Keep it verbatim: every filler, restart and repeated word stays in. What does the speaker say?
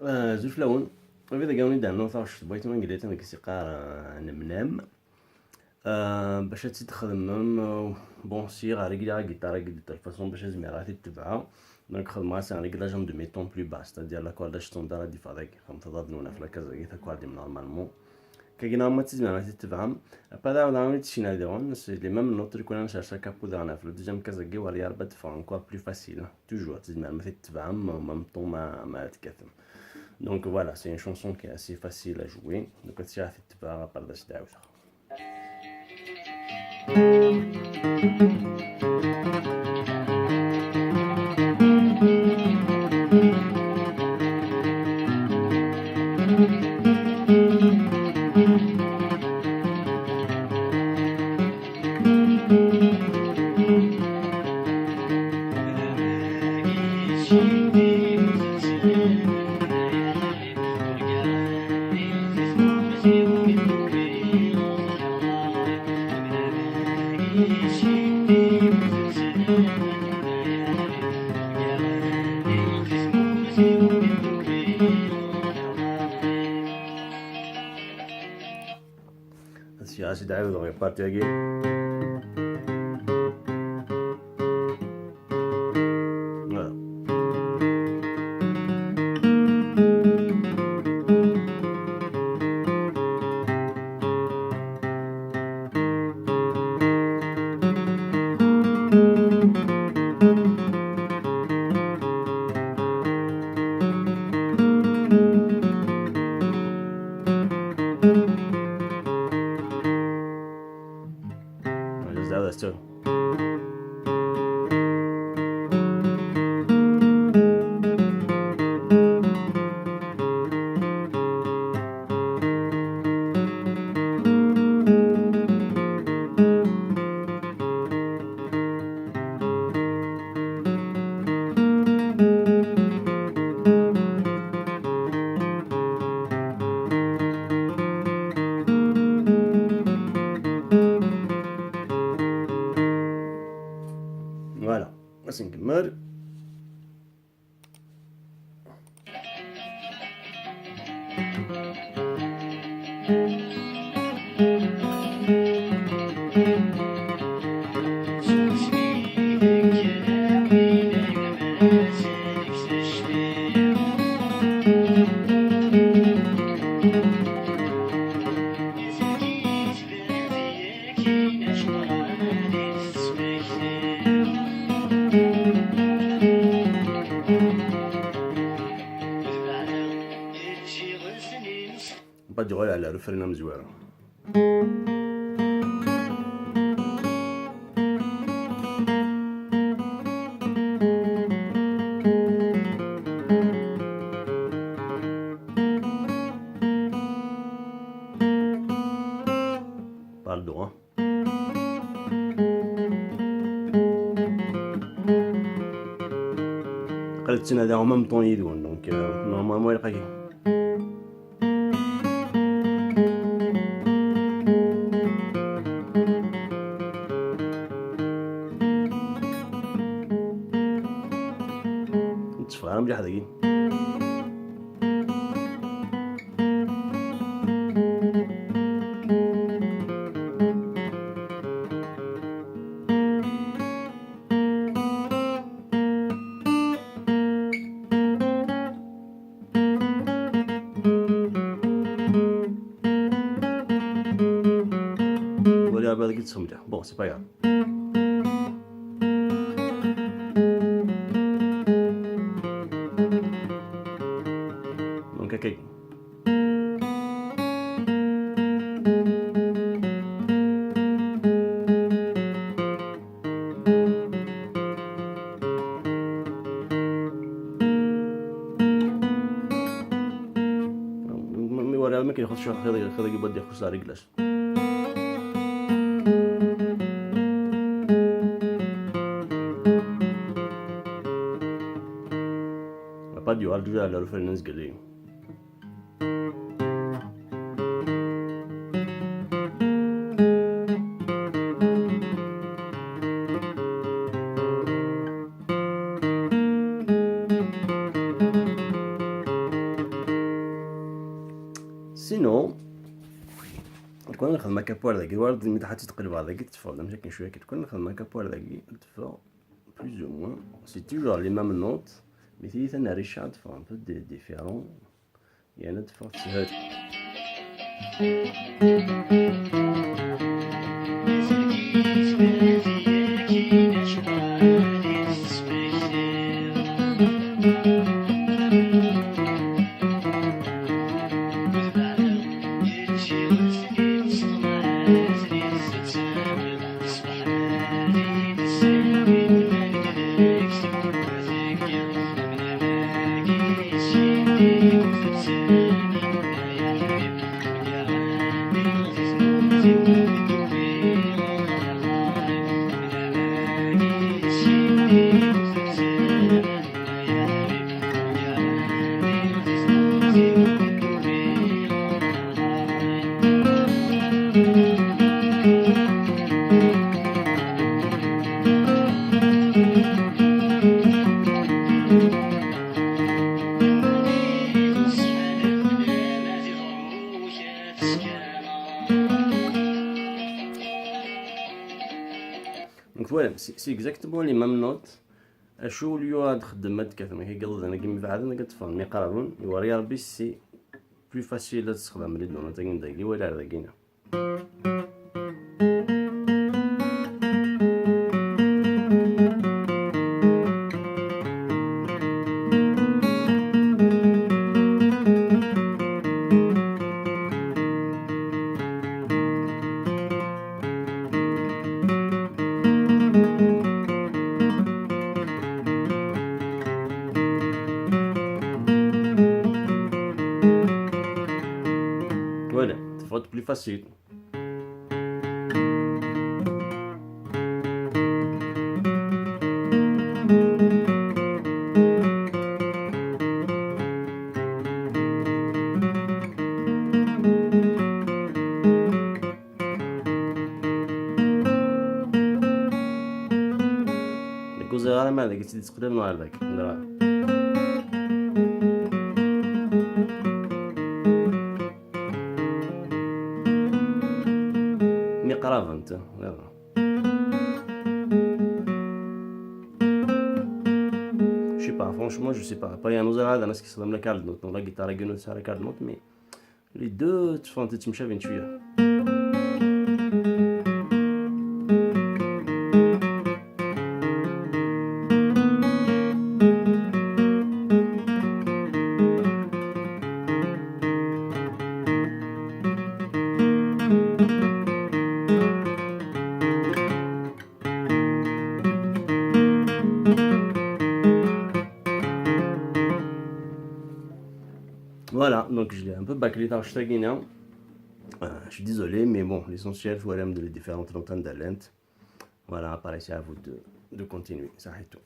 Azul fell-awen. Abrid-agi i d-rnuɣ taɣect n wayt n wanglid, amek i s-yeqqar, euh, nemnem. Euh, bac ad tt-id-txedmem, euh, bon, si ɣer i yella agiṭar-agi, de toute façon, bac ad zmireɣ ad t-id-tebɛeɣ. Donc, xedmeɣ-as un réglage en demi-ton plus bas, c'est-à-dire l'accord standard ad d-yeffeɣ dagi. Xedmeɣ taḍad-nwen ɣef la case-agi, takward-im normalement. Kagi, normalement, ad tt-id-tezmirem ad t-id-tebɛem. Après, daɣen, daɣen, i d-ccina diɣen, c'est les mêmes notes, i kwan ad ncerc akapu daɣen ɣef le deuxième case-agi, war yarba ad d-teffeɣ encore plus facile. Toujours, ad tzemrem ad t-id-tebɛem, en même temps ma, ma ad tekkatem. Donc voilà, c'est une chanson qui est assez facile à jouer. Donc, ad tt-, ad t-id-tebɛeɣ, après, ad as-d-ɛawdeɣ. Ad s-, ad s-d-ɛiwdeɣ i parti-agi. Voilà. Voilà, just that, that's two. Voilà. Ad s-nkemmel. Mbeɛd yuɣal ɛla refrain amezwaru. Pardon, hein. Aql-i ttnadiɣ en même temps yid-wen, donc, euh, normalement, ilaq-agi. Ur tteffeɣ ara mliḥ dagi. Wali abad qui sont bien. Bon, c'est pas grave. Donc, ok. Mi wara, ma kien ixuṣ cwiṭ, xir, xir, yewwa-d ixuṣ ar rreglas. Apa d-yuɣal ǧuǧ ɛla refrain n zgelli. Sinon, quand même, nexdem akapuar dagi, war mi d-ḥatt tqelbeɣ dagi, tetteffeɣ-d am akken cwiya, quand même, nexdem akapuar dagi, tetteffeɣ plus ou moins, c'est toujours les mêmes notes, mais tiyita n rrica ad teffeɣ un peu di-, différent, yerna ad teffeɣ teshel. Donc voilà, c'est c'est exactement les mêmes notes. Acu ul-yu ad xeddem ad tkatm akka iḍudan agi mi beɛden akka ṭṭfen mi qraben, iwari Rebbi c'est plus facile ad tesxedmem les deux notes agi n dagi wala ar dagina. Voilà, c'est plus facile. Deg uẓiɣ ara ma deg tt-id-teqleb neɣ ar dagi. Mi qrabent. Je sais pas, franchement, je sais pas. Après, il y a nous la carte note, la guitare, mais les deux tteffɣent ttemcabin cwiya. Voilà, donc je l'ai un peu bâclé dans ce. Euh, je suis désolé, mais bon, l'essentiel, faut aller de les différentes notes en Voilà, après, c'est à vous de, de continuer. Ça, c'est tout.